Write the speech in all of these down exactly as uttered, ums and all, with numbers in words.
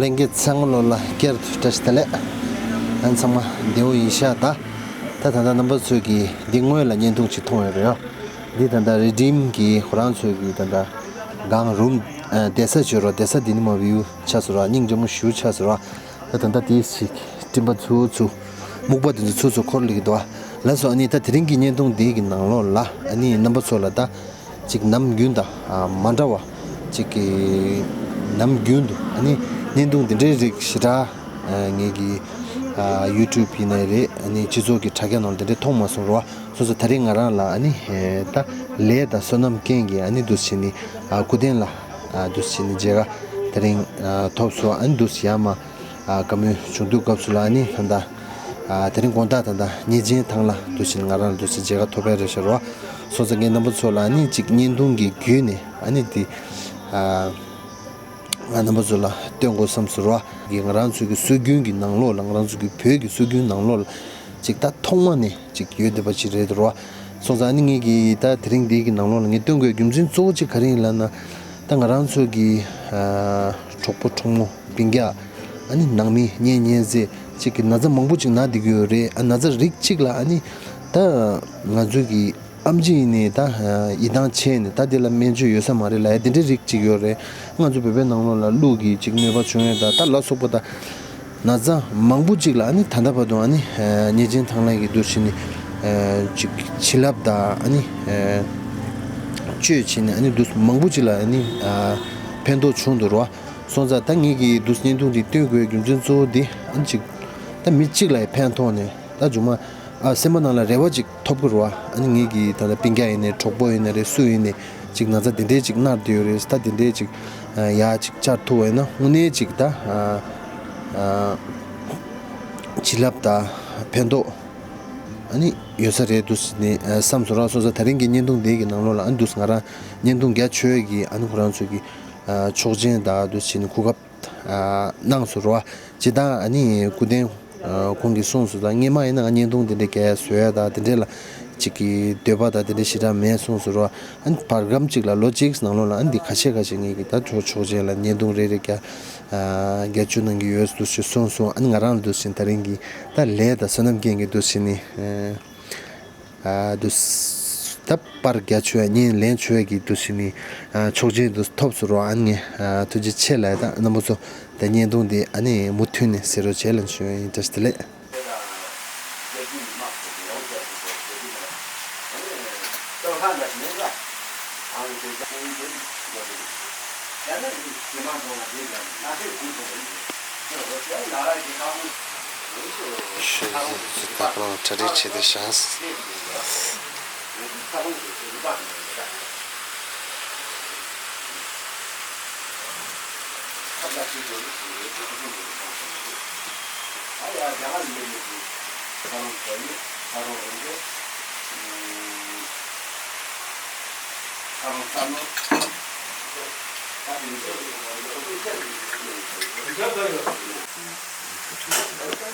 ལྷན་རྒྱས་ཚང་མ་ལོ་ལ་བསྐྱར་དུ་བཀྲ་ཤིས་བདེ་ལེགས། ཨ་ནི་ཚང་མ་བདེ་པོ་ཡིན་ཤག་ད། ད་ད་ལྟ་རྣམ་པ་ཚོས་ཀྱིས་འདི་སྔོན་ལ་བརྙན་ཐུང་ཅིག་མཐོང་ཡོད་རེད་ཡ། འདི་ད་ལྟ་རི་ཌིམ་གྱི་ཁོ་རང་ཚོས་ཀྱིས་ད་ལྟ་གང་རུམ་ཨ་བསྡད་ས་བྱོས་རོགས། བསྡད་ས་འདི་ནི་མ་བིའུ་ཆགས་སོང་ར། སྙིང་རྗེ་མོ་ཞེ་པོ་ཆགས་སོང་ར། ད་ད་ལྟ་དེའི་ཞིག་སྤྲིན་པ་ཚུར་ཚུར་སྨུག་པ་དེ་ཚོ་ཚུར་ཚུར་འཁོར་སླེབས་ཀྱི་འདུག་ཨ། ལགས་སོ། ཨ་ནི་ད་དེ་རིང་གི་བརྙན་ཐུང་འདི་གི་ནང་ལོགས་ལ་ཨ་ནི་རྣམ་པ་ཚོ་ལ་ད། ཅིག་ནམ་རྒྱུན་དང་ཨ་མ་འདྲ་བ་ཅིག་གི་ནམ་རྒྱུན་དུ་ཨ་ནི་བརྙན་ཐུང་འདི་འདྲའི་རིགས་ཞེ་དྲག་ཨ་ངེད་ཀྱི་ཨ་ཡུ་ཊུབ་ཡིན་ནའི་རེད། ཨ་ནི་སྤྱི་ཚོགས་ཀྱི་དྲ་རྒྱ་ནང་འདི་འདྲའི་མཐོང་མ་སོང་རོ། སོ་སོ་ད་རིང་ང་རང་ལ་ཨ་ནི་ཨེ་ད་ལས་དང་བསོད་ནམས་རྐྱེན་གྱིས་ཨ་ནི་འདུག་སེ་བྱས་ནས་ཨ་སྐུ་རྟེན་ལ་ཨ་འདུག་སེ་བྱས་ནས་མཇལ་ཁ་ད་རིང་ཨ་ཐོབ་སོང་། ཨ་ནི་འདུག་སེ་ཡར་མར་ཨ་བཀའ་མོལ་བྱུང་དུས་སྐབས་སུ་ལ་ཨ་ནི་ད་ལྟ་ཨ་དེ་རིང་དགོང་དག་ད་ལྟ་ཉིན་ཆེན་ཐང་ལ་འདུག་སེ་ང་རང་ལ་འདུག་སེ་མཇལ་ཁ་ཐོབ་པ་རེད་ཤག་རོ། སོང་ཙང་ངས་རྣམ་པ་ཚོ་ལ་ཨ་ནི་ཅིག་བརྙན་ཐུང་གི་བརྒྱུད་ནས་ཨ་ནི་འདི་ཨ་ང་རྣམ་པ་ཚོ་ལ་སྟོན་དགོས་བསམ་སོང་རོ། གི་ང་རང་ཚོའི་གི་སྲོལ་རྒྱུན་གྱི་ནང་ལོགས་ལ་ང་རང་ཚོའི་གི་བོད་ཀྱི་སྲོལ་རྒྱུན་ནང་ལོགས་ལ་ཅིག་ད་ཐོག་མ་ནས་ཅིག་ཡོད་བསྡད་པ་ཅིག་རེད་རོ། སོང་ཙང་ཨ་ནི་ངས་གི་ད་དེ་རིང་འདི་གི་ནང་ལོགས་ལ་ངས་སྟོན་དགོས་རྒྱུ་མཚན་གཙོ་བོ་ཅིག་ག་རེ་ཡིན་ལབ་ན། ད་ང་རང་ཚོ་གི་ཨ་གྲོགས་པོ་གྲོགས་མོ་སྤུན་ཀྱག་ཨ་ནི་ནང་མི་གཉེན་ཉེ་ཚན་ཅིག་གི་ན་ཚ་མང་པོ་ཅིག་ན་བསྡད་ཀྱི་ཡོད་རེད། ཨ་ན་ཚ་རིགས་གཅིག་ལ་ཨ་ནི་ད་ང་ཚོ་གི་ཨམ་ཆི་ཡིན་ནའི་ད་ཡིད་ཐང་ཆད་ནས་ད་དེ་ལ་སྨན་བཅོས་ཡོད་ས་མ་རེད་ལབ་ཡ་དེ་འདྲའི་རིགས་གཅིག་ཡོད་རེད། ང་ཚོ་བོད་པའི་ནང་ལོགས་ལ་གླུ་གི་ཅིག་གནོད་པ་བྱུང་ཡ་ད་ད་ལ་སོགས་པ་ད། ན་ཚ་མང་པོ་ཅིག་ལ་ཨ་ནི་ད་ལྟ་བར་དུ་ཨ་ནི་ཨ་ཉིན་ཆེན་ཐང་ལྷ་གི་འདུ་ཤེས་ནི་ཨ་ཅིག་བྱིན་རླབས་དང་ཨ་ནི་ཨ་བཅོས་བྱས་ནས་ཨ་ནི་འདུ་མང་པོ་ཅིག་ལ་ཨ་ནི་ཨ་ཕན་ཐོགས་བྱུང་འདུག་རོ། སོང་ཙང་ད་ངེད་ཀྱིས་འདུ་བརྙན་ཐུང་འདི་སྟོན་དགོས་རྒྱུ་མཚན་གཙོ་བོ་འདི་ཨ་ནི་ཅིག་ད་མི་གཅིག་ལ་ཡང་ཕན་ཐོགས་ནས་ད་མཇུག་མ་ཨ་སེམས་པ་ནང་ལ་རེ་བ་ཅིག་ཐོབ་ཀྱི་རེད་བ། ཨ་ནི་ངེད་ཀྱི་ད་ལྟ་སྤུན་ཀྱག་ཡིན་ནའི་གྲོགས་པོ་ཡིན་ནའི་རེད། སུ་ཡིན་ནའི་ཅིག་ན་ཚ་དེ་འདྲའི་ཅིག་མནར་བསྡད་ཡོད་རེད། ད་དེ་འདྲའི་ཅིག་ཡ་ཅིག་བཅར་ཐུབ་པ་ཡིན་ན་དངོས་གནས་ཅིག་ད་བྱིན་རླབས་དང་ཕན་ཐོགས་ཨ་ནི་ཡོད་ས་རེད་འདུག་ནས་བསམ་སོང་ར། སོང་ཙང་ད་རིང་གི་བརྙན་ཐུང་འདི་གི་ནང་ལོགས་ལ་ཨ་ནི་འདུག་ང་རང་བརྙན་ཐུང་རྒྱ་ཆེ་གི་ཨ་ནི་ཁོ་རང་ཚོ་གི་ཆོག་མཆན་དང་འདུག་བྱས་ནས་གོ་སྐབས་གནང་སོང་ར། ཇི་ལྟར་ཨ་ནི་སྐུ་རྟེན་ཁོང་གིས་གསུངས་སོང་ཙང་སྔས་མ་ཡིན་ན་ང་བརྙན་ཐུང་དེ་འདྲའི་རྒྱག་ཡ་བཟོ་ཡ་དང་དེ་འདྲའི་ལ་ཅིག་གི་འདོད་པ་དང་དེ་འདྲའི་ཞེ་དྲག་མེད་གསུངས་སོང་ར། ཨ་ནི་བར་སྐབས་ཅིག་ལ་ལོ་གཅིག་ནང་ལོགས་ལ་ཨ་ནི་འདི་ཁ་ཤས་ཁ་ཤས་ངེད་ཀྱི་ད་ཆོག་ཆོག་མཆན་ལ་བརྙན་ཐུང་རེ་རེ་རྒྱག་རྒྱག་བཅུག་གནང་གི་ཡོད་འདུག་ཞེས་གསུངས་སོང་། ཨ་ནི་ང་རང་ལ་འདུག་བྱས་ད་རིང་གི་ད་ལས་དང་བསོད་ནམས་རྐྱེན་གྱིས་འདུག་བྱས་ནི། ཨ་དུ་ད་པར་རྒྱ་ཆེ་བ་བརྙན་ལེན་ཆེ་བའི་གི་དུ་ཞིག་ནི་ཆོག་མཆན་དུ་ཐོབ་སོང་རོགས། ཨ་ནི་ཐུགས་རྗེ་ཆེ་ལ་ད་རྣམ་པ་ཚོ་ད་བརྙན་ཐུང་འདི་ཨ་ནི་མུ་མཐུད་ནས་གཟིགས་རོགས་བྱེད་ལ་ཞུ་ཡིན། བཀྲ་ཤིས་བདེ་ལེགས། ཤེས་བཞིན་ཇི་ལྟར་ཀུན་སློང་གྲ་སྒྲིག་བྱས་ཏེ་བཞག་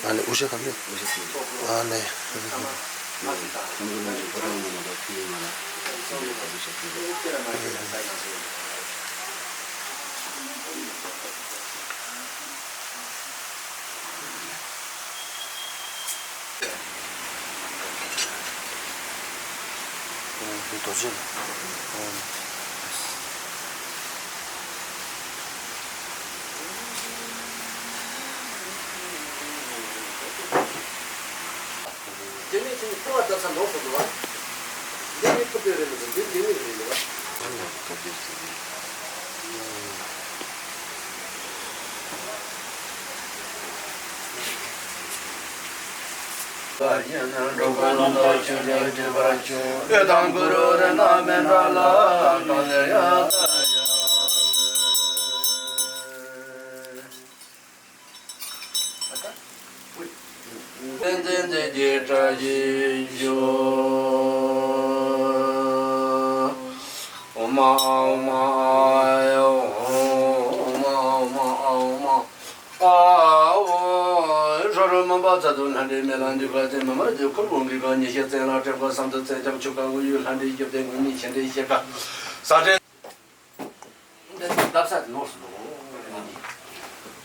ཨ་ལེ་ཨུ་ཤ་ཁམ་ལེ། ཨ་ལེ།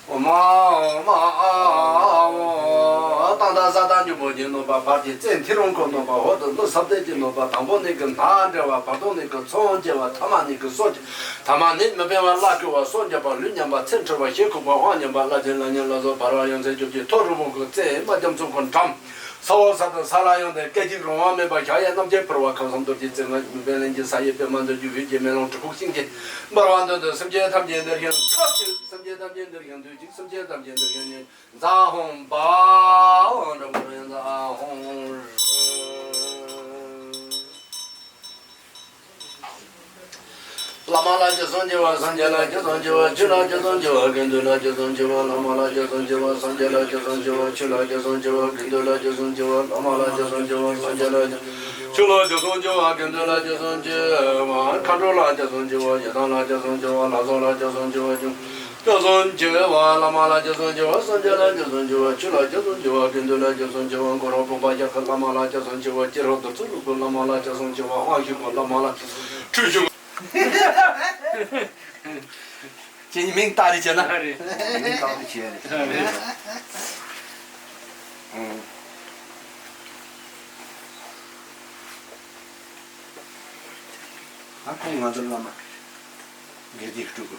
ཨོཾ་ཨཱཿཧཱུྃ་ཨཱཿཧཱུྃ། ཏནྟ་ས་ཏྭ་འཇུ་བོ་གི་ནོར་བུ་བར་གྱི་རྩེ་མཐིལ་རོང་ཁོ་ནོར་བུ་འོག་ཏུ་ཀླུ་ས་བརྡེག་གི་ནོར་བུ། དང་པོ་ནི་གི་སྣ་འབྲེལ་བ། བར་དུ་ནི་གི་ཚོང་སྐྱེལ་བ། ཐ་མ་ནི་གི་སོ་སྐྱེལ། ཐ་མ་ནི་མི་ཕན་པ་བླ་བསྐུལ་བ། སོ་འཇབ་པ། ལུས་ཉམས་པ། ཚེ་འཁྲུལ་བ། ཞེ་ཁུག་པ། དབང་ཉམས་པ། བླ་ཆེན་ལ་ཉེ་ལ་སོགས་འབར་བ་ཡོངས་སེ་རྒྱུག་གི་ཐོ་རི་བོང་གི་རྩེ་མ་རྒྱ་མཚོ་ཁོ་འགྲམ། ས་འོག་ས་དང་ས་བླ་ཡོངས་ཏེ། སྐད་ཅིག་རུང་བ་མེད་པ་ཞག་ཡལ། རྣམ་མཁྱེན་ཕུར་བ་ཁམས་གསུམ་རྡོ་རྗེ་རྩེ་ལྔ། མི་ཕན་ལན་གྱི་ས་ཡི་པདྨ་འདི། རྒྱུ་བའི་རྒྱལ་མེ་ལོང་གྲུ་ཁུག་ཤིང་གི་འབར་བ་མདུན་དུ། སེམས་ཅན་ཐམས་ཅད་འདིར་ཞིང་ཐོབ་ཅིག། སེམས་ཅན་ཐམས་ཅད་འདིར་ཞིང་འདུས་ཅིག། སེམས་ཅན་ཐམས་ཅད་འདིར་ཞིང་ཉེ། ཛཿཧཱུྃ་བཱ། འགྲོ་མགོན་ཛཿཧཱུྃ་ཧྲཱིཿ། བླ་མ་ལ་རྒྱུ་གསུམ་བྱིན་པ། སངས་རྒྱས་ལ་རྒྱུ་གསུམ་བྱིན་པ། ཆོས་ལ་རྒྱུ་གསུམ་བྱིན་པ། དགེ་འདུན་ལ་རྒྱུ་གསུམ་བྱིན་པ། བླ་མ་ལ་རྒྱུ་གསུམ་བྱིན་པ། སངས་རྒྱས་ལ་རྒྱུ་གསུམ་བྱིན་པ། ཆོས་ལ་རྒྱུ་གསུམ་བྱིན་པ། དགེ་འདུན་ལ་རྒྱུ་གསུམ་བྱིན་པ། བླ་མ་ལ་རྒྱུ་གསུམ་བྱིན་པ། སངས་རྒྱས་ལ་རྒྱུ། ཆོས་ལ་རྒྱུ་གསུམ་བྱིན་པ། དགེ་འདུན་ལ་རྒྱུ་གསུམ་བྱིན་པ། མཁའ་འགྲོ་ལ་རྒྱུ་གསུམ་བྱིན་པ། ཡི་དམ་ལ་རྒྱུ་གསུམ་བྱིན་པ། ལྷ་ཚོགས་ལ་རྒྱུ་གསུམ་བྱིན་པ། རྒྱུ་གསུམ་བྱིན་པ། བླ་མ་ལ་རྒྱུ་གསུམ་བྱིན་པ། སངས་རྒྱས་ལ་རྒྱུ་གསུམ་བྱིན་པ། ཆོས་ལ་རྒྱུ་གསུམ་བྱིན་པ། དགེ་འདུན་ལ་རྒྱུ་གསུམ་བྱིན་པ། མགོ་རོ་བུམ་པ་ཞྭ་ཁ་བླ་མ་ལ་རྒྱུ་གསུམ་བྱིན་པ། སྐྱེ་རོ་གདུག་རྩུབ་ལུ་གུ་བླ་མ་ལ་རྒྱུ་གསུམ་བྱིན་པ། དབང་ཕྱུག་གུ་བླ་མ་ལ་ཁྲུས་ཞུ། ཁྱེད་གཉིས་མིང་བཏགས་རེ་བྱས་ན། རེད། མིང་བཏགས་རེ་བྱས་རེད། རེད། ཨང་། ཨ་ཁོང་ང་ཚོ་བླ་མ་དགེ་སྡིག་སྤྲུལ་སྐུ།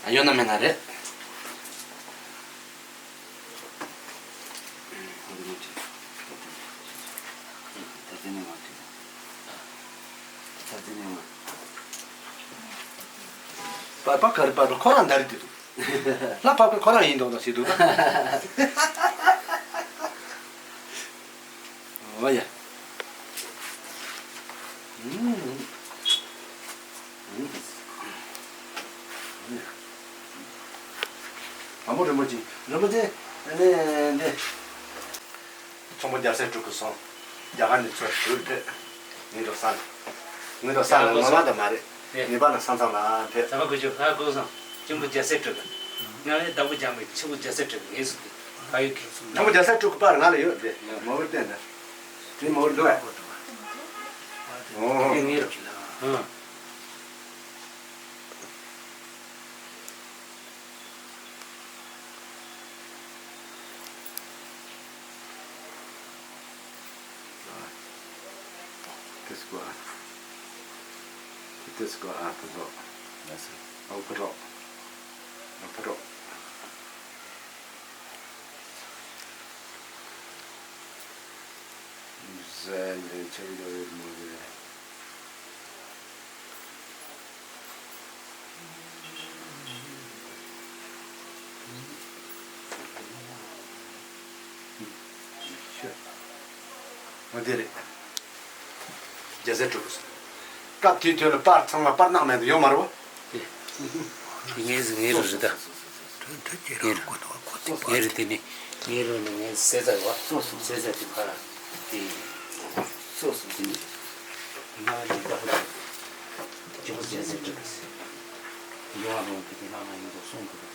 ཨ་ཡོད་ན་མེད་ན་རེད། པར་པ་ག་རེ། པར་པ་ཁོ་རང་འདར་གྱི་འདུག་ལྷ་པར་པ་ཁོ་རང་ཡིན་འདུག་ན་ཟེར་འདུག་ད། ཨོ་ཡ། དང་པོ་རིན་པོ་ཆེ། རིན་པོ་ཆེ། ཨ་ནི་འདི། ཚོང་པ་རྒྱལ་སྲས་སྤྲུལ་སྐུ་སོང་། རྒྱ་གར་ནས་ཚུར་བྲོས་ཏེ། ངའི་རོ་ས་ལ། ངའི་རོ་ས་ལ་ང་མ་ད་མ་རེད། ངེས་པ་ན་ས་མཚམས་ལ་ཕེབས། ཟ་མ་དགོས་ཆུ་ཧ་གོ་སོང་། ཁྱིམ་པོ་རྒྱལ་སྲས་སྤྲུལ་སྐུ། ང་ནི་བདག་པོ་རྒྱ་མི་ཁྱིམ་པོ་རྒྱལ་སྲས་སྤྲུལ་སྐུ་ངེས་སུ་དེ། ཕ་ཡུལ་གི། དང་པོ་རྒྱལ་སྲས་སྤྲུལ་སྐུ་པར་ང་ལ་ཡོད་དེ། མ་བུར་བསྟན་ད། དེ་མ་བུར་འདུག་ཨ། ཨོ། དེ་ངེས་རོ་ཅི་ལ། ཨང་། དེ་སྐོར་ཨ། དེ་སྐོར་ཨ། ཕུ་རོག་ཨོ་ཕུ་རོག་ཨ་ཕུ་རོག་ཟེར་ནས་ཆེན་པོ་ཡོད་མ་རེད། འོ་དེ་རེད། རྒྱལ་སྲས་སྤྲུལ་སྐུ་སོང་། སྐབས་དེའི་དུས་ལ་པར་ཚང་མ་པར་སྣང་མེད་དུ་ཡོད་མ་རེད་བ། དེ་ངའི་ངའི་རུ་རེད་ད། ངའི་རུ་དེ་ནི་ངའི་རུ་ནི་ངའི་སེ་ཚ་རེད་བ། སེ་ཚ་དེ་ཕར་དེ། སོ་སོ་དེ་ནི་ང་ལ་ད་ཧུ་ཅི་མོ་རྒྱལ་སྲས་སྤྲུལ་སྐུ་སོང་། ཡོང་བ་རུང་དེ་དེ་ལྷ་མ་ཡིན་དུ་གསུང་དགོས་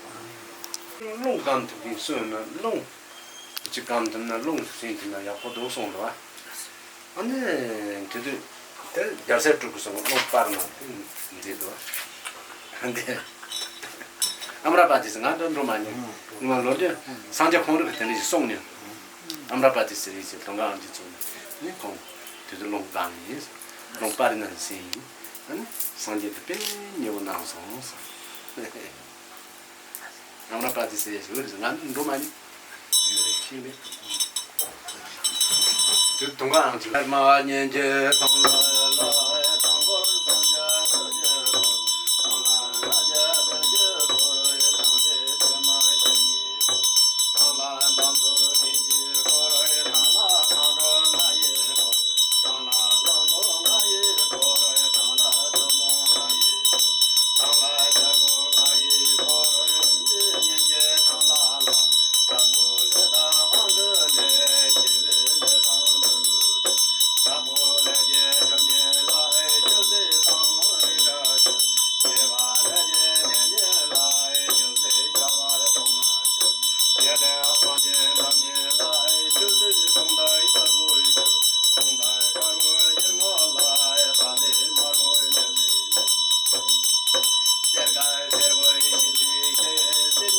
པ། རླུང་སྐམ་ཐུབ་ཀྱིན་གསོན་ན་རླུང་། ཅི་སྐམ་ཐུབ་ན་རླུང་སུ་སེང་ཐུབ་ན་ཡག་པོ་འདུག་གསུངས་འདུག་བ། ཨ་ནི། དེ་དུས། དེ་རྒྱལ་སྲས་སྤྲུལ་སྐུ་སོང་རླུང་སྤར་ན་མཛེས་འདུག་བ། འདི། ཨ་མྲ་པ་ཏི་སི་ང་འགྲོ་འགྲོ་མ་ཉན། ང་ལོ་རྒྱུས་སངས་རྒྱས་ཁོང་རིག་གི་དེ་འདྲ་ཞིག་གསུངས་ནས། ཨ་མྲ་པ་ཏི་སི་རིག་ཅིག་དོན་གང་ཅིག་བཙུགས་ནས་ནི་ཁོང་དེ་དུས་རླུང་སྤར་ནས་རླུང་སྤར་ན་སེང་ཡིན། ཨ་ནི་སངས་རྒྱས་དེ་དཔེ་མཉེས་པོ་གནང་སོང་ཟེར། ཨ་མྲ་པ་ཏི་སི་ཞིག་རེད། ང་འགྲོ་མ་ཉན། ཤེས་མེད། དུས་དུང་ག་ཨང་ཅིག་སྨྲ་བ་སྙན་གྱི་དོན་ལ་ལ་དང་པོར་སངས་རྒྱས་ཐུགས་རྗེ་སྐུ། དང་ལ་ལ་རྒྱ་རྒྱ་རྒྱུ་སྐོར་བའི་དང་དེ་དེ་མ་ཡི་དོན་ཉིད་སྐུ། དང་ལ་འབངས་ཚོ་དེ་རྒྱུ་སྐོར་བའི་དང་ལ་མཁའ་འགྲོ་ལྔ་ཡི་སྐུ། དང་ལ་བློན་པོ་ལྔ་ཡི་སྐོར་བའི་དང་ལ་བཙུན་མོ་ལྔ་ཡི་སྐུ། དང་ལ་བྱ་རྒོད་ལྔ་ཡི་འཁོར་བཞིན་གྱི་ཐང་ལ་ལ། དྲག་པོ་ལས་དང་དབང་གི་ལས། སྐྱེ་བོའི་ལས་དང་འགྲོ་དྲུག་དྲུག་དྲག་པོ་ལས་ཀྱི་ཆུ་གཉིས་ལ། ཆུ་སྲིན་སྟག་མོ་རི་དྭགས་ཆུ། སྐྱེ་བ་ལས་ཀྱི་ལས་གཉིས་ལ། ཆུ་སྲིན་བྱ་བ་གཏོང་བ་ཆུ། སྐྱེ་དྲན་དབང་ཆེན་འདམ་གཉིས་ལ། ཆུ་སྲིན་སྲུང་དང་དཀར་པོའི་ཆུ། སྲུང་དང་དཀར་པོའི་ཡུལ་ངོ་ལ། དཔའ་ལྡན་དམར་པོའི་ཆུ་སྲིན་ཆུ། གསེར་དཀར་སེར་པོའི་ཤིང་རྩི་ཤེས། གསེར་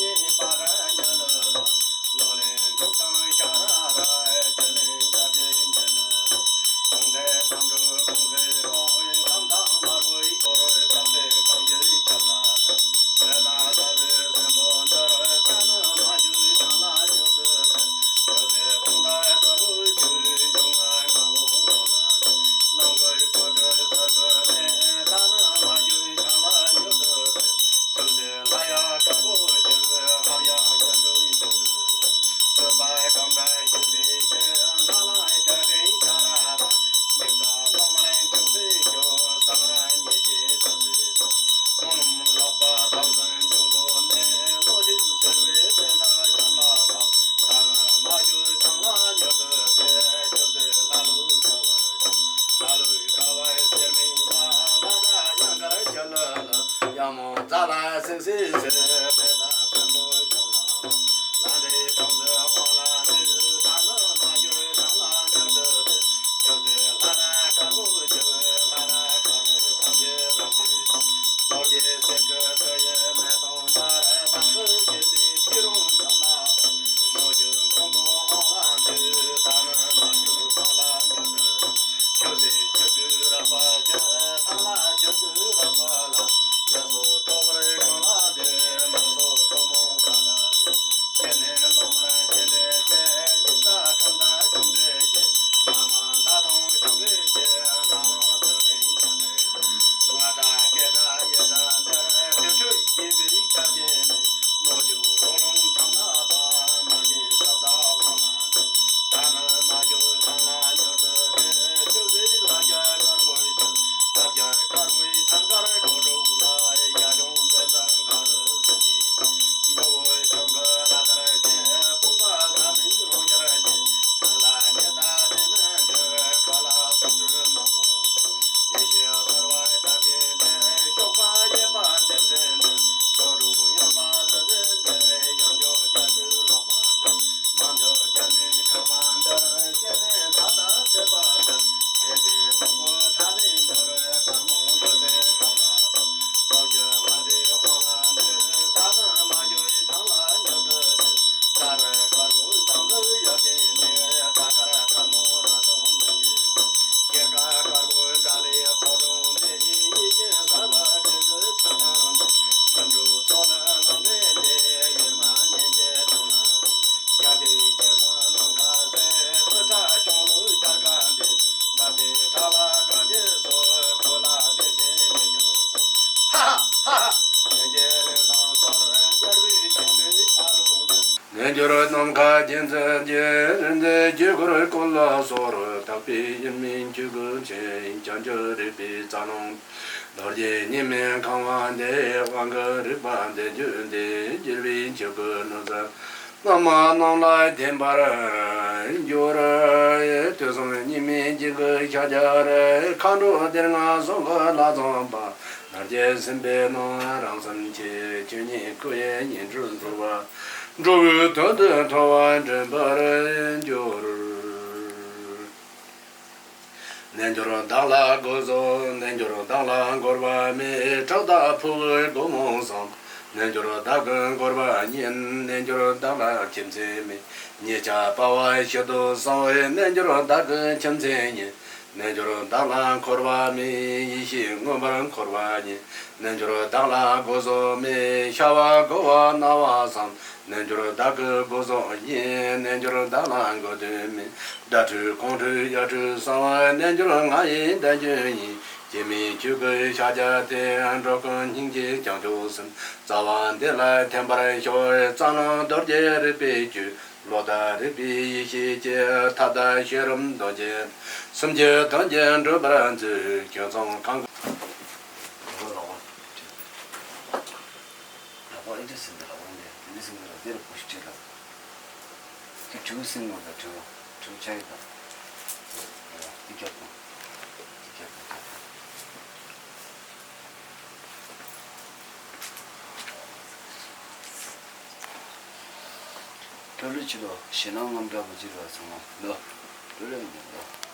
ནམ་མཁའ་རྒྱལ་མཚན་གྱི་རིག་འཛིན་དཀྱིལ་འཁོར་ཀུན་ལ་སོགས། དག་པའི་དབྱེར་མེད་ཆོས་སྐུ་ཆེ། བྱང་ཆུབ་རིག་པའི་རྩ་རླུང་རྡོ་རྗེ་ཉི་མའི་ཁང་བ་འདི། དབང་གི་རིག་པ་འདི་རྒྱུད་འདི། རྒྱལ་བའི་ཆོས་སྐུ་ནུབ་ཟ། རྣམ་པ་རྣམས་ལ་ཐིམ་པར་འགྱུར། དུས་གསུམ་གཉིས་མེད་འཇིགས་ཀྱི་ཤཱཀྱ་ར། མཁའ་འགྲོ་སྡེ་ལྔ་གསུམ་གྱི་ལྷ་ཚངས་པ། ནར་གྱི་སེམས་དཔའི་རྣམས་རང་སེམས་ཆེ། ཆོས་ཉིད་སྐུ་ཡི་ཉི་སྦྲུལ་འཚོ་བ། འགྲོ་བའི་དོན་དུ་ཐོབ་པ་འདྲེན་པར་འགྱུར། རྣལ་འབྱོར་བདག་ལ་སྒོ་གསུམ། རྣལ་འབྱོར་བདག་ལ་འཁོར་བ་མེད། ཁྲག་དང་ཕུང་པོའི་སྒོ་མོ་གསུམ། རྣལ་འབྱོར་བདག་གི་འཁོར་བ་ཉིད། རྣལ་འབྱོར་བདག་ལ་ཁྱིམ་མཚེས་མེད། ཉེ་ཆར་སྤ་བ་ཞིག་ཏུ་གསང་བའི། རྣལ་འབྱོར་བདག་གི་ཁྱིམ་མཚེས་ཉིད། རྣལ་འབྱོར་བདག་ལ་འཁོར་བ་མེད། ཡེ་ཤེས་མངོན་པར་འཁོར་བ་ཉིད། རྣལ་འབྱོར་བདག་ལ་སྒོ་གསུམ་མེད། ཤ་བ་ཀོ་བ་རྣ་བ་གསུམ། རྣལ་འབྱོར་བདག་གི་སྒོ་གསུམ་ཡིན། རྣལ་འབྱོར་བདག་ལ་འགོག་དོན་མེད། སྒྲ་འཕྲུལ་ཁོང་ཁྲོའི་གཡའ་ཁྲོད་གསང་བ། རྣལ་འབྱོར་ང་ཡི་བདག་རྒྱུད་ཡིན། སྐྱེ་མེད་ཆོས་སྐུའི་ཤཱཀྱ་དེ། འགྲོ་ཀུན་སྙིང་རྗེ་བྱང་ཆུབ་སེམས། རྩ་བ་འདི་ལ་ཐིམ་པར་ཤོག། རྩ་རླུང་རྡོ་རྗེ་རིག་པའི་བཅུད། བློ་དང་རིག་པའི་ཡེ་ཤེས་ཀྱི། ཐབས་དང་ཤེས་རབ་རྡོ་རྗེ། སེམས་ཀྱི་དོན་གྱིས་འགྲུབ་པར་མཛོད། ཁྱོད་ཚོམས་གང་གི། ལག་པ་ལག་པ་ལག་པ་ཨེ་འདྲ་ཟིན་འདི་ལག་པ་འདི་འདི་ཟིན་འདི་ལ་འདིར་བུ་ཤི་ཁྲིད་ལ། དེ་གྲུ་ཟིན་ངོ་ལ་གྲུ་གྲུ་ཆ་ཡི་ལ། འདི་རྒྱབ་དང་། འདི་རྒྱབ་དང་རྒྱབ་དང་། ཀྲོ་ལི་ཆི་ལོ་ཞེ་ནང་ངམ་འདྲ་བོ་ཅི་ར་ཚང་མ་ལོ། ཀྲོ་ལི་མི་འདུག་ལོ།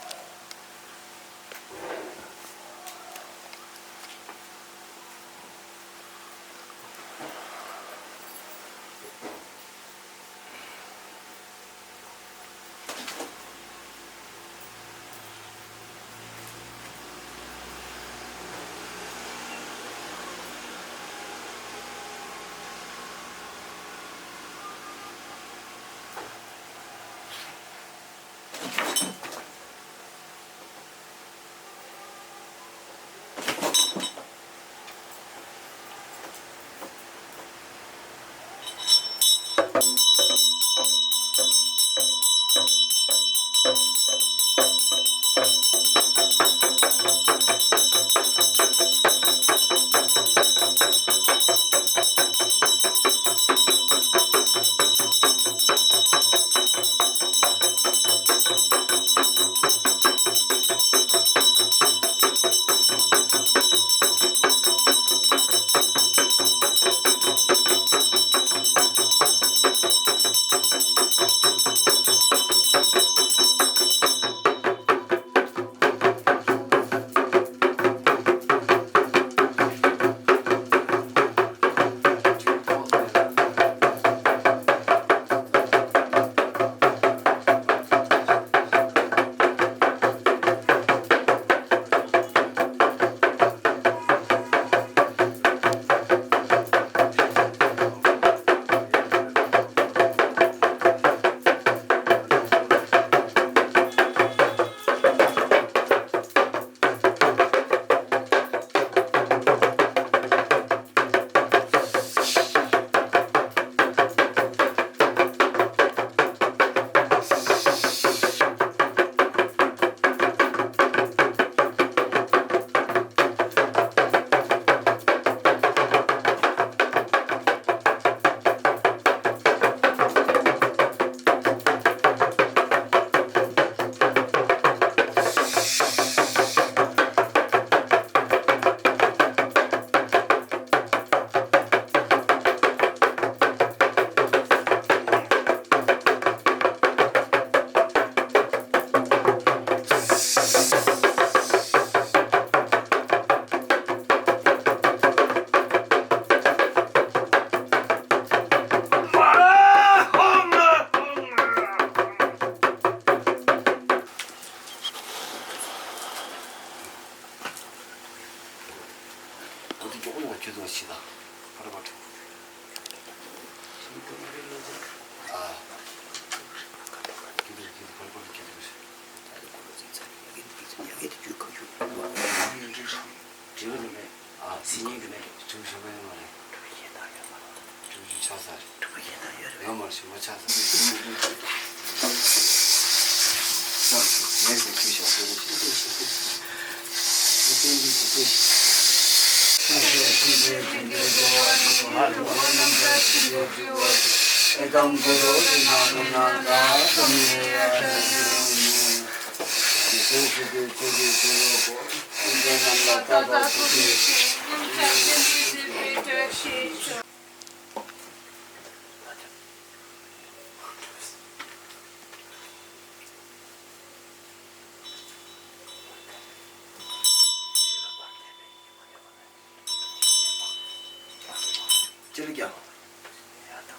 སྤྱིར་ཀྱང་།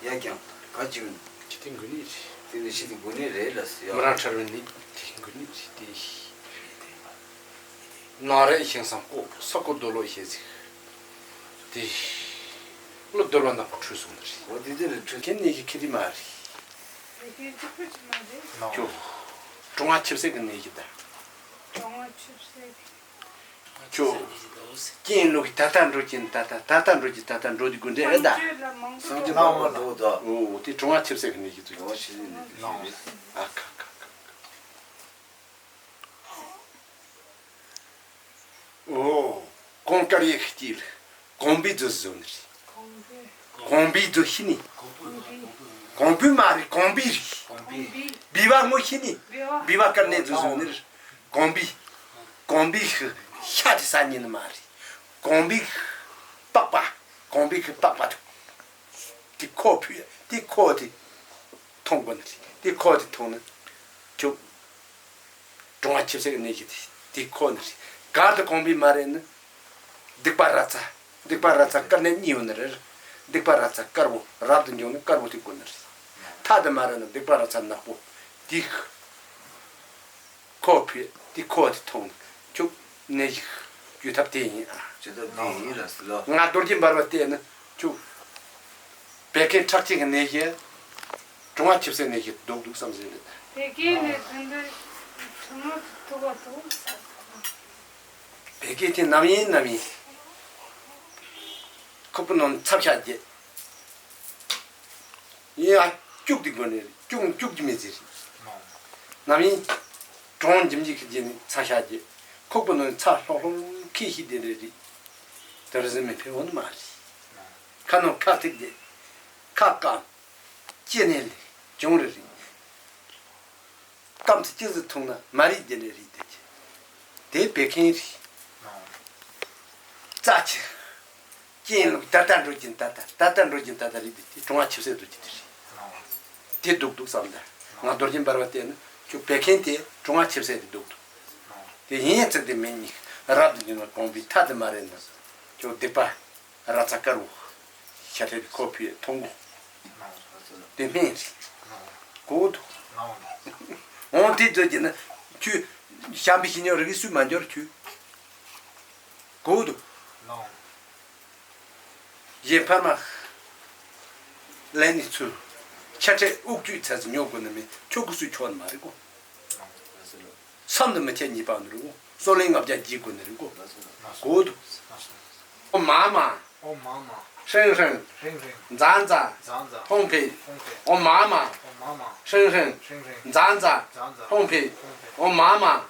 ཡང་ཀྱང་ག་ཅིག་ཡིན། ཅི་སྟེ་འགུལ་ནི་རེད། དེ་ནི་ཤི་དེ་འགུལ་ནི་རེད་ལ་ཟེར་ཡ། མི་རང་ཁྲར་བའི་ནི་དེ་འགུལ་ནི་རེད་དེ། ནང་རེ་ཞིང་སང་ཀོ་ས་ཀོ་རྡོ་ལོ་ཞེས་ཟིག་དེ། བློ་རྡོལ་བ་ནག་པོ་འཁྲུལ་སོང་ནི་རེད། འོ་དེ་དེ་རེད་འཁྲུལ་ཁྱེད་ནི་ཞིག་ཁི་དི་མ་རེད། ཁྱོད། གྲོང་བ་ཆིབས་སེ་གི་ནི་ཞིག་ད། གྲོང་བ་ཆིབས་སེ་གི་ཁྱོད། རྐྱེན་ལུགས་ཀྱི་ད་ལྟ་འགྲོ་གྱིན་ད་ལྟ་ད་ལྟ་འགྲོ་གྱིན་ད་ལྟ་འགྲོ་དུས་དགོས་འདྲེ་རེད་ད། སངས་རྒྱས་པ་པ་འགྲོ་ད། འོ་དེ་གྲོང་བ་ཆིབས་སེ་གི་ནི་ཞིག་ཚུལ་གྱི་ཨ་ཁ་ཁ་ཁ་ཁ། འོ། གོང་དཀར་ཡེ་ཤེས་ཀྱི་གོང་བུའི་རྫུ་བཟོ་ནི་རེད། གོང་བུའི་རྫུ་ཤི་ནི། གོང་བུ་མ་རེད་གོང་བུའི་རེད། བི་བ་ངོ་ཤི་ནི། བི་བ་དཀར་ནས་རྫུ་བཟོ་ནི་རེད། གོང་བུའི། གོང་བུའི་ཤི་ཤ་དེ་ས་ཉིན་མ་རེད། གོང་བུའི་ཤི་པགས་པ། གོང་བུའི་ཤི་པགས་པ་དེ་ཁོ་ཕུད་དེ་ཁོ་དེ་མཐོང་དགོས་ནི་རེད་དེ་ཁོ་དེ་མཐོང་ན་ཁྱོད། གྲོང་བ་ཆིབས་སེ་གི་གནས་ཀྱི་དེ་ཁོ་ནི་རེད། གར་དུ་གོང་བུའི་མ་རེད་ནི། སྡིག་པ་ར་ཚ། སྡིག་པ་ར་ཚ་དཀར་ནས་གཉིས་ཡོད་ནི་རེད། སྡིག་པ་ར་ཚ་དཀར་བོ་རབ་ཏུ་འཇོག་ནི་དཀར་བོ་དེ་དགོས་ནི་རེད། ཐ་དུ་མ་རེད་ནི་སྡིག་པ་ར་ཚ་ནག་པོ་དེ། ཁོ་ཕུད་དེ་ཁོ་དེ་མཐོང་ནི་ཁྱོད་གནས་ཞིག་བཅོས་ཐབས་དེ་ཡིན་ཨ། བཅོས་ཐབས་དེ་ཡིན་ལ་ཟེར་ལོ། ང་རྡོ་རྗེ་འབར་བ་བལྟས་ནི་ཁྱོད། བད་ཀན་ཁྲག་ཆེན་གྱི་ནད་གཞི། གྲོང་བ་ཆིབས་སེ་ནད་གཞི་སྡུག་སྡུག་བསམ་ཟིན་རེད། བད་ཀན་ནི་དུ་འདི་ཐུ་མོ་ཐུ་བ་ཐུ་བ། བད་ཀན་དེ་ནམ་ཡིན་ནམ་ཡིན། ཁོག་པ་ནང་ཚབ་ཤ་རྒྱས། ཡིན་ཨ་སྐྱུག་དེ་དགོས་ནི་རེད་སྐྱུག་སྐྱུག་གི་མི་ཟེར། ནམ་ཡིན། གྲོང་འཇིམ་འཇིག་གི་རྗེས་ནི་ཚ་ཤ་རྒྱས། ཁོག་པ་ནང་ཚ་ལྷོག་ལྷོག་ཁེ་ཤི་དེ་འདྲ་རེད། དེ་ར་ཟིན་མི་ཕེ་འོ་ནི་མ་རེད། ཁ་ནང་ཁ་ཐིག་རྒྱས། ཁ་སྐམ། ལྕེ་ནས་ལས་བྱུང་རེ་རེད། སྐམ་དུ་ཅི་ཟིག་འཐུང་ན་མ་རིག་དེ་འདྲ་རིག་དེ་ཅི། དེ་བད་ཀན་རིག་རྩ་ཆེ། རྐྱེན་ལུགས་ད་ལྟ་འགྲོ་གྱིན་ད་ལྟ་ད་ལྟ་འགྲོ་གྱིན་ད་ལྟ་རིག་དེ་དེ་གྲོང་བ་ཆིབས་སེ་འགྲོ་གྱིན་དེ་རིག་དེ་སྡུག་སྡུག་བསམ་ད། ང་རྡོ་རྗེ་འབར་བ་བལྟས་ན་ཁྱོད་བད་ཀན་དེ་གྲོང་བ་ཆིབས་སེ་དེ་སྡུག་སྡུག་དེ་ཡིན་ཡང་ཚིག་དེ་མིན་ཉིད་རབ་ཏུ་འབྱུང་བ་གོང་བུའི་མཐའ་དེ་མ་རེད་ན། ཁྱོད་སྡིག་པ། ར་ཚ་དཀར་བོ། ཤ་ཐལ་གྱི་ཁོ་ཕུད་མཐོང་གོ་དེ་སྨན་རེད། གོ་འདུག་འོང་དེ་ཚོ་བྱས་ན་ཁྱོད་བྱམས་པའི་ཤི་ཉོ་རིགས་སུས་མ་འབྱོར་ཁྱོད། གོ་འདུག་གཞན་ཕར་མ་ལན་ནི་ཚུལ་ཆ་ཁྲེ་དབུགས་བཅུད་ཚ་ཚི་ཉོ་དགོས་ན་མེད་ཁྱོད་ཀུ་སུས་ཆོག་ནི་མ་རེད་གོ་བསམ་དུ་མི་ཁྱད་གཉིས་པ་ནི་རེད་གོ་སོ་ལེན་ལྔ་བརྒྱ་བགྱིད་དགོས་ནི་རེད་གོ་གོ་འདུག་ཨོ་མ་མ། ཨོ་མ་མ། ཧྲེང་ཧྲེང་། ཧྲེང་ཧྲེང་། ཛ་ཛ། ཛ་ཛ། ཧོང་ཕེ། ཧོང་ཕེ། ཨོ་མ་མ། ཨོ་མ་མ། ཧྲེང་ཧྲེང་། ཧྲེང་ཧྲེང་། ཛ་ཛ། ཛ་ཛ། ཧོང་ཕེ། ཧོང་ཕེ། ཨོ་མ་མ། ཨོ་མ་མ།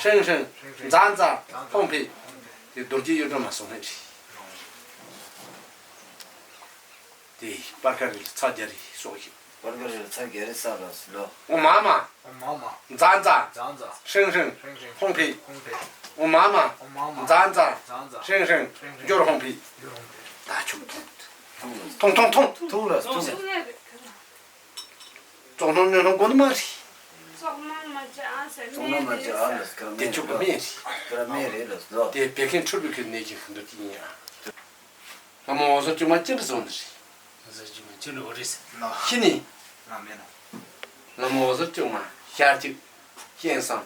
ཧྲེང་ཧྲེང་། ཧྲེང་ཧྲེང་། ཛ་ཛ། ཧོང་ཕེ། ཧོང་ཕེ། དེ་རྡོ་རྗེ་གཡུ་སྒྲོན་མ་སོང་ཧེ་རེད། དེ་པར་ཁ་རི་ལ་ཚ་རྒྱ་རི་སོགས་ཤིག་པར་ཁ་རི་ལ་ཚ་རྒྱ་རི་ས་ལ་སི་ལོ། ཨོ་མ་མ། ཨོ་མ་མ། ཛ་ཛ། ཛ་ཛ། ཧྲེང་ཧྲེང་། ཧྲེང་ཧྲེང་། ཧོང་ཕེ། ཧོང་ཕེ། ཨོ་མ་མ། ཨོ་མ་མ། ཛ་ཛ། ཛ་ཛ། ཧྲེང་ཧྲེང་། ཧྲེང་ཧྲེང་། འགྱུར་ཧོང་ཕེ། འགྱུར་ཧོང་ཕེ། ད་ཆུ་ཐུང་ཐུང་ཐུང་ཐུང་། ཐུང་ལ་ཐུང་ལ། བཙོག་སྣང་སྨྱོ་སྣང་དགོས་ནི་མ་རེད། བཙོག་སྣང་མ་བྱེད་ཨ་ཟེར། བཙོག་སྣང་མ་བྱེད་ཨ་ལ་སྐར་དེ་མེད་ཆུ་གི་སྨན་རེད། སྐར་མེད་རེད་ལ་ཟློ། དེ་བད་ཀན་འཁྲུལ་པའི་ཁུལ་ནད་ཀྱི་ཤིན་ཏུ་ཅི་ཡིན་ཨ། ལྷ་མོ་འོད་ཟེར་བཅོ་མ་ཅི་འདྲ་བཟོ་ནི་རེད། འོད་ཟེར་བཅོ་མ་ཅི་འདྲ་འོ་རེད་ཟེར། ཤི་ནི། ལྷ་མོ་འོད་ཟེར་བཅོ་མ་ཤར་གཅིག་སྤྱན་བཟང་།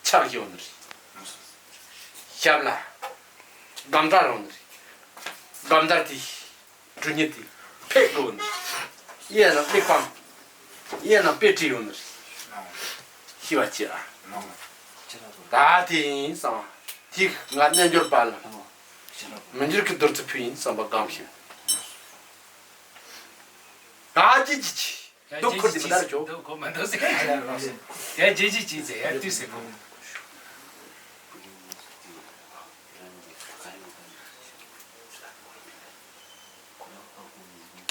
ཕྱག་བཞི་འོ་ནི་རེད། ཞབས་ལ། སྒམ་དར་འོ་ནི་རེད། སྒམ་དར་དེ། འབྲུ་སྙེ་དེ། ཕེག་འོ་ནི་རེད། གཡས་ན་གླེགས་བམ། གཡས་ན་དཔེ་ཁྲིད་འོ་ནི་རེད། ཤི་བ་ཅི་ཨ། ད་དེ་ཡིན་བསམ་པ། དེ་ང་རྣལ་འབྱོར་པ་ལ། མི་འགྱུར་གྱི་བདུད་རྩི་ཕུལ་ཡིན་བསམ་པ་སྒམ་ཞིག་ད་ཅི་ཅི་ཅི། སྡུག་ཁུར་དེ་མི་ལྟར་ཆོག་སྡུག་ཁུར་མི་འདུག་ཟེར། ཡ་ཇི་ཅི་ཅི་ཟེར་ཡ་དུས་ཟེར་གོ།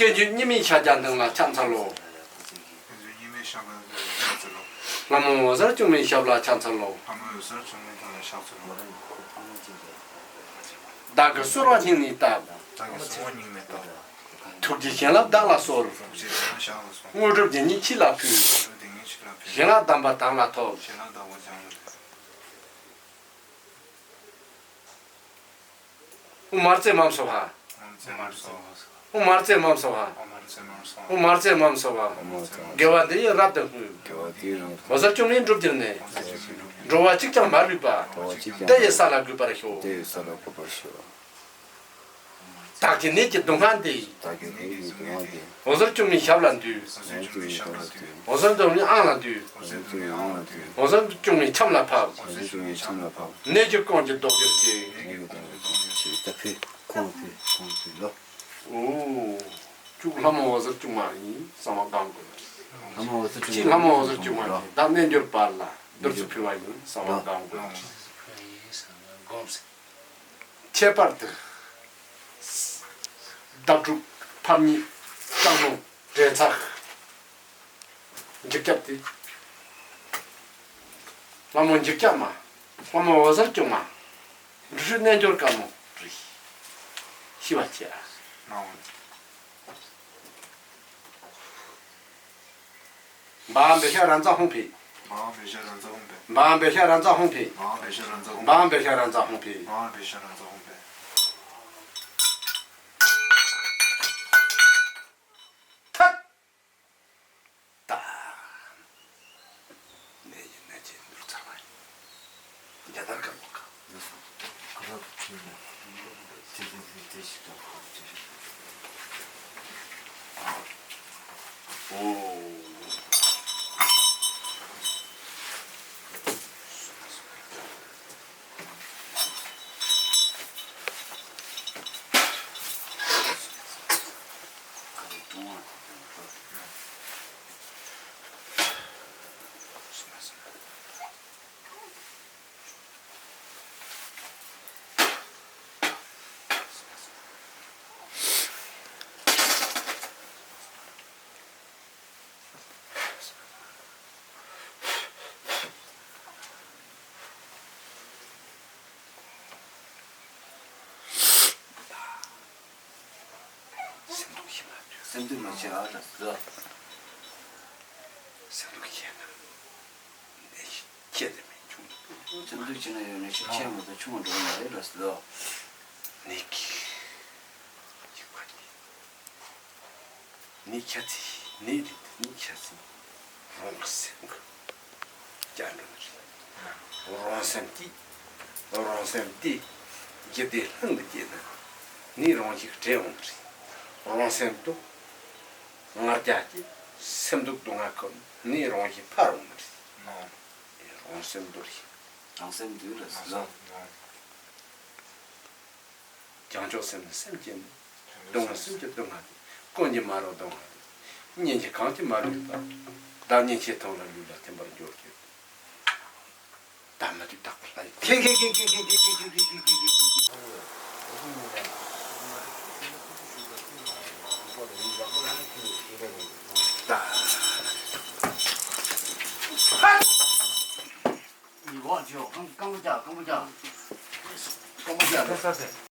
སྐྱོན་བརྗོད་གཉིས་མེད་ཤཱཀྱ་མདུན་ལ་ཕྱག་འཚལ་ལོ། སྐྱོན་བརྗོད་གཉིས་མེད་ཤཱཀྱ་མདུན་ལ་ཕྱག་འཚལ་ལོ། ལྷ་མོ་འོད་གསལ་བཅོམ་ལྡན་ཞབས་ལ་ཕྱག་འཚལ་ལོ། ལྷ་མོ་འོད་གསལ་བཅོམ་ལྡན་ཞབས་ལ་ཕྱག་འཚལ་ལོ། བདག་གིས་གསོལ་བ་སྙིང་ནས་བཏབ། བདག་གིས་གསོལ་བ་སྙིང་ནས་བཏབ། ཐུགས་རྗེའི་བྱིན་རླབས་བདག་ལ་གསོལ། ཐུགས་རྗེའི་བྱིན་རླབས་བདག་ལ་གསོལ། དངོས་གྲུབ་རྒྱལ་གཉིས་ཁྱེད་ལ་ཕུལ། དངོས་གྲུབ་རྒྱལ་གཉིས་ཁྱེད་ལ་ཕུལ། བྱིན་རླབས་དམ་པ་བདག་ལ་ཐོབ། བྱིན་རླབས་དམ་པ་བདག་ལ་ཐོབ། ཨོཾ་མ་རྩེ་མམ་སྭཱ་ཧཱ། ཨོཾ་མ་རྩེ་མམ་སྭཱ་ཧཱ། ཨོཾ་མ་རྩེ་མམ་སྭཱ་ཧཱ། དགེ་བ་འདི་ཡིས་རབ་ཏུ་བསྔོས། འོད་གསལ་བཅོམ་ལྡན་འགྲུབ་གྱུར་ནས། འགྲོ་བ་གཅིག་ཀྱང་མ་ལུས་པ། དེ་ཡི་ས་ལ་འགོད་པར་ཤོག། བདག་གི་ནད་ཀྱི་སྡུག་བསྔལ་འདི། འོད་གསལ་བཅོམ་ལྡན་ཞབས་ལ་འདུད། འོད་གསལ་བཅོམ་ལྡན་ཞབས་ལ་འདུད། འོད་གསལ་བཅོམ་ལྡན་དབང་ལ་འདུད། འོད་གསལ་བཅོམ་ལྡན་དབང་ལ་འདུད། འོད་གསལ་བཅོམ་ལྡན་ཁྱམས་ལ་ཕབ། འོད་གསལ་བཅོམ་ལྡན་ཁྱམས་ལ་ཕབ། ནད་ཀྱི་རྐང་རྗེས་ཟློག་གྱུར་ཅིག། ནད་ཀྱི་རྐང་རྗེས་ཟློག་གྱུར་ཅིག། ད་ཕུལ། ཁོང་ཕུལ། ཁོང་ཕུལ་ལོ། ཨོ། གཅིག་ལྷ་མོ་འོད་གསལ་བཅོམ་ལྡན་ཡིན་གསང་བ་བསྒོམ་དགོས། ལྷ་མོ་འོད་གསལ་བཅོམ་ལྡན། གཅིག་ལྷ་མོ་འོད་གསལ་བཅོམ་ལྡན་ཡིན། བདག་རྣལ་འབྱོར་པ་ལ་བདུད་རྩི་ཕུལ་བ་ཡིན་གསང་བ་བསྒོམ་དགོས། ཁྱད་པར་དུ། བདག་སྒྲུབ་ཕབ་གཉིས་བསྐང་གནོན་འདྲེན་ཚར། འཇིགས་སྐྱབས་ཏེ། ལྷ་མོ་འཇིགས་སྐྱབས་མ། ལྷ་མོ་འོད་གསལ་བཅོམ་མ། འབྲི་ཤུལ་རྣལ་འབྱོར་དཀར་མོ་རེད། ཤི་བ་ཆེ། འབའ་འབེ་ཤ་ར་ཛ་ཧོང་ཕེ། འབའ་འབེ་ཤ་ར་ཛ་ཧོང་ཕེ། འབའ་འབེ་ཤ་ར་ཛ་ཧོང་ཕེ། འབའ་འབེ་ཤ་ར་ཛ་ཧོང་ཕེ། འབའ་འབེ་ཤ་ར་ཛ་ཧོང་ཕེ། ཐད། ད། ནད་ཡིན་ན་ཅི་འདུལ་ཚར་བ་ཡིན། རྒྱ་དར་དཀར་པོ་ཁ། ཨོ། སེམས་སྡུག་ཤེས་མ་ཐུབ། སེམས་སྡུག་མ་བྱེད་ཨ་ད་ཟོ། སེམས་སྡུག་བྱས་ན་ནད་གཞི་ཆེ་དེ་མིན་ཆུང་དེ། སེམས་སྡུག་བྱས་ན་ཡང་ནད་གཞི་ཆེ་མ་གཏོགས་ཆུང་བ་འགྲོ་གི་མ་རེད་ལ་ཟོ། ནད་ཀྱི་ཡིག་པ་ནི། ནི་ཁྱད་ཚིག་ནི་དེ་ནི་ཁྱད་ཚིག་རང་སེམས་ཀྱི་བསྐྱར་འགྲོ་ནི་རེད། རང་སེམས་ཀྱི་རང་སེམས་དེ་རྒྱུད་སྡེ་ལྷུན་གྱིས་སྐྱེས་ན་ནི་རང་བཞིན་བྲལ་འོང་ནི་རེད། རང་སེམས་སྡུག་ང་རྒྱལ་གྱི་སེམས་སྡུག་སྡུག་བསྔལ་ཁོ་ནི་རང་བཞིན་འཕར་འོང་ནི་རེད། རང་སེམས་སྡུག་རེད། རང་སེམས་སྡུག་རེད་ཟེར། བྱང་ཆུབ་སེམས་ནི་སེམས་ཅན་ནི། སྡུག་བསྔལ་སེམས་ཀྱི་སྡུག་བསྔལ་ཏེ། ཀུན་གྱི་མ་རིག་སྡུག་བསྔལ་ཏེ། སྙིང་རྗེ་གང་གིས་མ་ལུས་པ། བདག་ཉིད་ཆོས་ཐོབ་ལ་ལུས་ལ་ཐིམ་པར་འགྱུར་གྱི། བདག་མི་ལུས་བདག་པོ་ལ་ཡི་ཁེ་ཁེ་ཁེ།